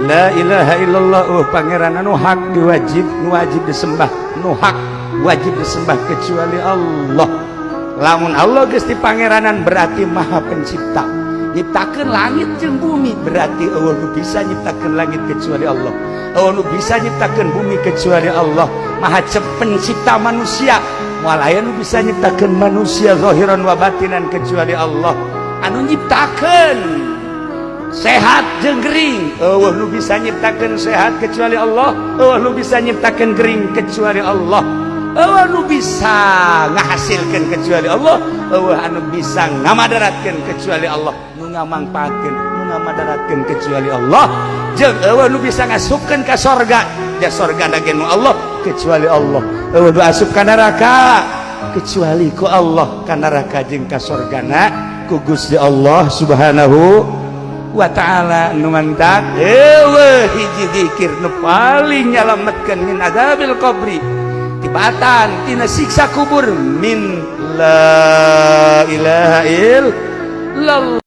La ilaha illallah. Oh, pangeran anu hak diwajib, nu wajib disembah, nu hak wajib disembah kecuali Allah. Lamun Allah geus di pangeranan, berarti Maha Pencipta, nyiptakeun langit jeung bumi. Berarti euweuh nu bisa nyiptakeun langit kecuali Allah, euweuh nu bisa nyiptakeun bumi kecuali Allah. Maha Pencipta manusia, moal aya nu bisa nyiptakeun manusia zahiran wa batinan kecuali Allah. Anu nyiptakeun sehat jeung gering, euweuh nu bisa nyiptakeun sehat kecuali Allah, euweuh nu bisa nyiptakeun gering kecuali Allah. Euweuh nu bisa ngahasilkeun kecuali Allah, euweuh anu bisa ngamadaratkeun kecuali Allah, nu ngamangpaatkeun, nu ngamadaratkeun kecuali Allah. Jeung euweuh nu bisa ngasupkeun ka sorga, ja sorga ge nu Allah, kecuali Allah. Euweuh nu asup ka neraka kecuali ku Allah. Ka neraka jeung ka sorgana ku Gusti Allah Subhanahu wa Ta'ala. Nu mantak euweuh hiji zikir nu paling nyalametkeun min adzabil qabri, tibatan tina siksa kubur, min la ilaha illallah.